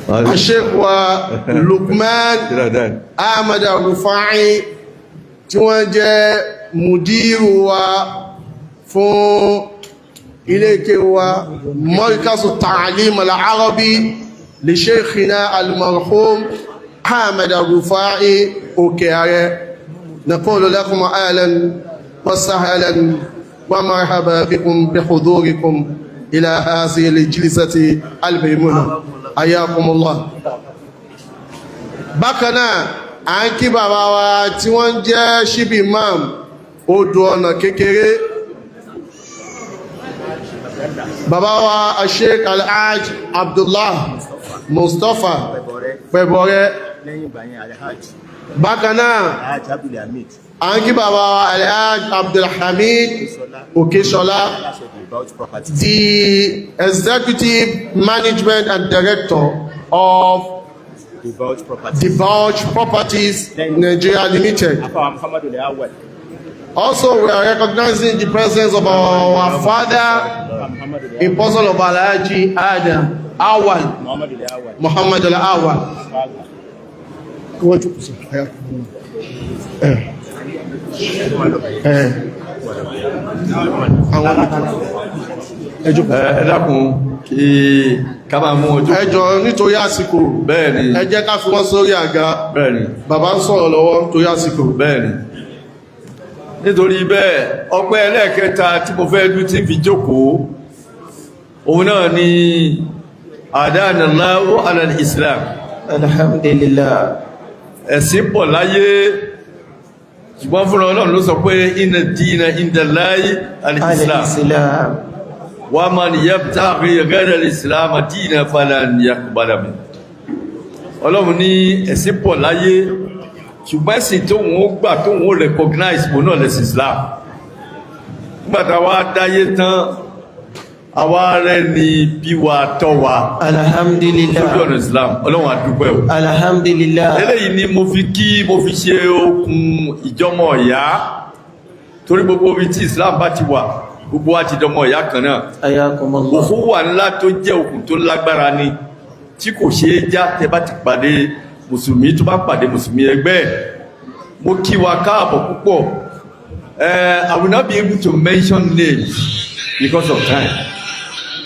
Sheikh wa Lukman Ahmad Rufai, tí wọ́n jẹ́ mùdírù wa fún ilé kéwú wa, Markazu Ta'lim al-Arabi li Sheikhina al-marhum Ahmad Rufai Òkè Ààrẹ. نقول لكم أهلا وسهلا ومرحبا بكم بحضوركم إلى هذه الجلسة الميمونة، حياكم الله. Bákan náà, à ń kí bàbá wa tí wọ́n ń jẹ́ Chief Imam Odò Ọ̀nà Kékeré, bàbá wa Sheikh Alhaj Abdullah Mustapha Pẹ̀bọ̀rẹ́. Lẹ́yìn ìgbà yẹn, Alhaj Bákan náà, Alhaj Abdulhamid à ń kí bàbá wa Alhaj Abdulhamid Okeṣọlá, aláṣẹ About Property, the executive management and director of About Property, the Vouch Properties Nigeria Limited. Afawa Muhammadu Lawal. Also, we are recognizing the presence of our father, Muhammadu in person of Alhaji Adam Awal, Muhammadu Lawal. Muhammad Al-Awal. Wọ́n jókòó sí. Ẹ̀. Ẹ̀. Àwọn ẹ jókòó. Ẹ dákun, kí ká máa mú ojú. Ẹ jọ̀ọ́, nítorí àsìkò, Bẹ́ẹ̀ ni. ẹ jẹ́ ká fi wọ́n sórí àga. Bẹ́ẹ̀ ni. Bàbá ń sọ̀rọ̀ lọ́wọ́, torí àsìkò. Bẹ́ẹ̀ ni. Nítorí bẹ́ẹ̀, ọpẹ́ ẹlẹ́ẹ̀kẹta tí mo fẹ́ dú tí fi jókòó, òun náà ni هدانا الله على الإسلام. Alhamdulillah. Ẹ̀sìn pọ̀ láyé, ṣùgbọ́n fúnra Ọlọ́run ló sọ pé إن الدين عند الله الإسلام. Al-Islam. ومن يبتغ غير الإسلام دينا فلن يقبل منه. Ọlọ́run ní ẹ̀sìn pọ̀ láyé, ṣùgbọ́n ẹ̀sìn tóun ó gbà, tóun ó recognize, òun náà lẹ̀sìn Islam. Nígbàtà wá dáyé tán, àwa rẹ̀ ni bí wa tọ́ wa Alhamdulillah. lójú ọ̀nà Islam. Ọlọ́run, a dúpẹ́ o. Alhamdulillah. Eléyìí ni mo fi kí, mo fi ṣe okùn ìjọmọ̀ ìyá, torí gbogbo ibi tí Islam bá ti wà, gbogbo wa ti dọmọ ìyá kan náà. Ayakumullah. Òkú wà ńlá tó jẹ́ okùn tó lágbára ni tí kò ṣeé já. Tẹ bá ti pàdé mùsùlùmí, tó bá pàdé mùsùlùmí ẹgbẹ́ ẹ̀, mo kí wa káàbọ̀ púpọ̀. I will not be able to mention names because of time,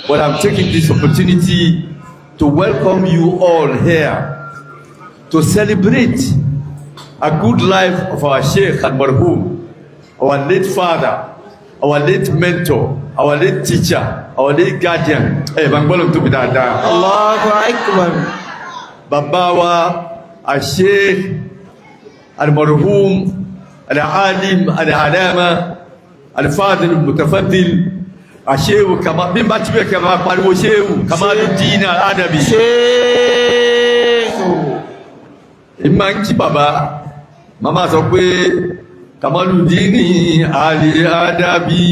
but I'm taking this opportunity to welcome you all here to celebrate a good life of our Sheikh al-Marhum, our late father, our late mentor, our late teacher, our late guardian. Ẹ bá ń gbọ́dọ̀ tóbi dáadáa. Allahu akbar. Bàbá wa Sheikh al-Marhum, al-Alim, al-Alama, al-Fadil, al-Mutafaddil, Sheikh Kama, bí n bá ti bẹ̀ kẹ́ máa pariwo Sheikh Kamaluddin Al-Adabi. Sheikh. Èmi máa ń kí bàbá, màmá sọ pé Kamaludin Ali Adabi.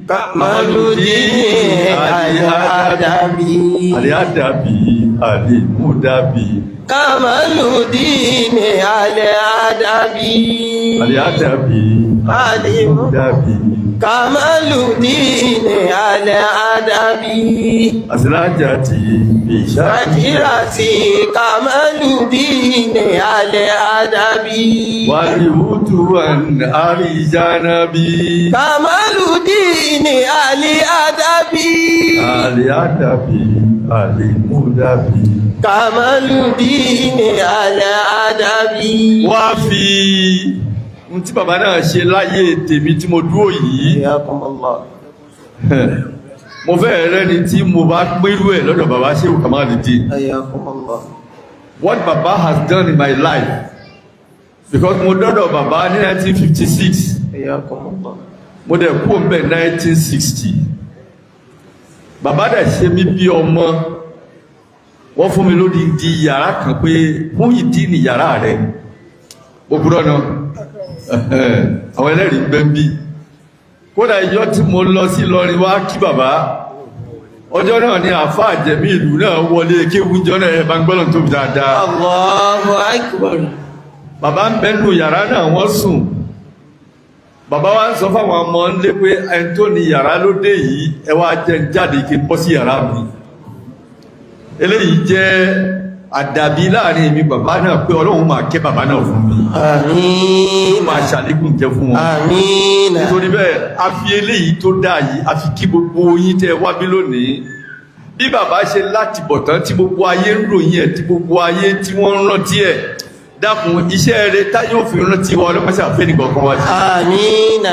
Kamaludin Al-Adabi. Ali Adabi, Ali Mudabi. Kamaludin Al-Adabi. Ali Adabi, Ali Mudabi. Kamaludin Al-Adabi. Asilajati bisha. Fajirati Kamaludin Al-Adabi. Walihutuwan arijanabi. Kamaludin Al-Adabi. Ali Adabi, Ali Mudabi. Kamaludin Al-Adabi. Wá fi ohun tí bàbá náà ṣe láyé tèmi tí mo dúró yìí, Hayyakumullah. mo fẹ́ rẹ́ni tí mo bá pérú ẹ̀ lọ́dọ̀ bàbá Shehu Kamaluddin. Hayyakumullah. What bàbá has done in my life, because mo dọ́dọ̀ bàbá ní 1956. Hayyakumullah. Mo dẹ̀ kú òun bẹ̀ 1960. Bàbá dẹ̀ ṣe mí bí ọmọ. Wọ́n fún mi lódìdí yàrá kan pé fún ìdí ní yàrá rẹ̀. Mo kúrò náà, àwọn ẹlẹ́rìí ń bẹ ń bí. Kódà ìjọ tí mo lọ sí Ìlọrin wá kí bàbá, ọjọ́ náà ni àfáà jẹ̀mí ìlú náà wọlé kéwújọ́ náà. Ẹ̀ bá ń gbọ́dọ̀ tóbi dáadáa. Allahu akbar. Bàbá ń bẹ́nu yàrá náà, wọ́n sùn. Bàbá wa ń sọ fáwọn ọmọ ńlé pé ẹni tó ní yàrá ló dé yìí, ẹ wá jẹ́ ń jáde kí n bọ́ sí yàrá mi. Eléyìí jẹ́ Àdàbí láàrin èmi bàbá náà pé Ọlọ́run máa kẹ́ bàbá náà fún mi, Àmín. máa ṣàlékún jẹ fún wọn. Àmín. Nítorí bẹ́ẹ̀, a fi eléyìí tó dáa yìí, a fi kí gbogbo yín tẹ́ wá bí lónìí. Bí bàbá ṣe láti bọ̀ tán tí gbogbo ayé ń ròyìn ẹ̀, tí gbogbo ayé tí wọ́n ń rántí ẹ̀, dákun, iṣẹ́ rẹ táyé òfin rántí wa, ọlọ́pàá fẹ́ nìkan kan wá sí. Àmín.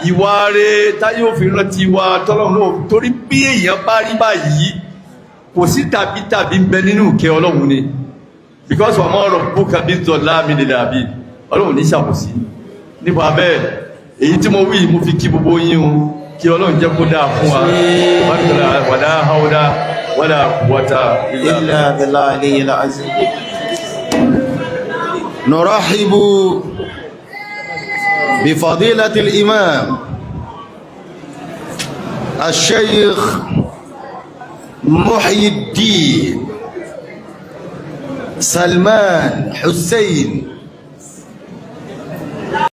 Ìwà rẹ táyé òfin rántí wa, tọ́lọ́run náà, torí bí èèyàn bá rí báyìí, kò sí tàbí tàbí ń bẹ nínú ìkẹ́ Ọlọ́run ni, because wàá mọ̀ ọ̀rọ̀ bókà bí zọlá mi lè dàbí Ọlọ́run ní ṣàkóso. Nípa bẹ́ẹ̀, èyí tí mo wí, mo fi kí gbogbo yín o, kí Ọlọ́run jẹ́ kó dáa fún wa. Wala hawla wala quwwata illa إلا بالله العلي العظيم. نرحب بفضيلة الإمام الشيخ محي الدين سلمان حسين.